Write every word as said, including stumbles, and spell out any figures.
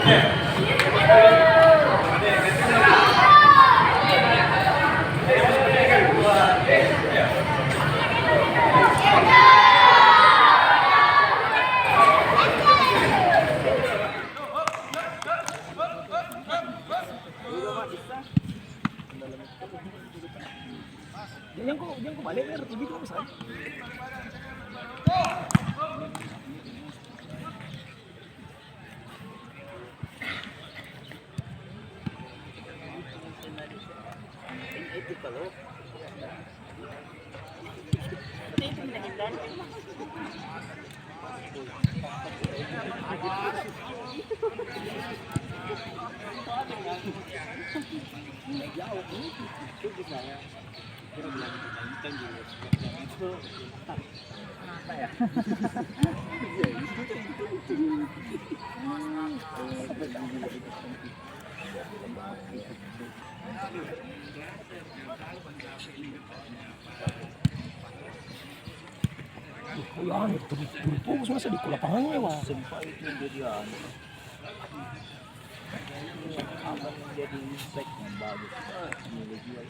Jangan kau, jangan kau balik, biar pergi terus, kan? Oh, ya, anu, tuli, tuli fokus masa di lapangannya, Wak. Sempat itu jadi anu. Apa yang jadi impact yang bagus? Nilai jual.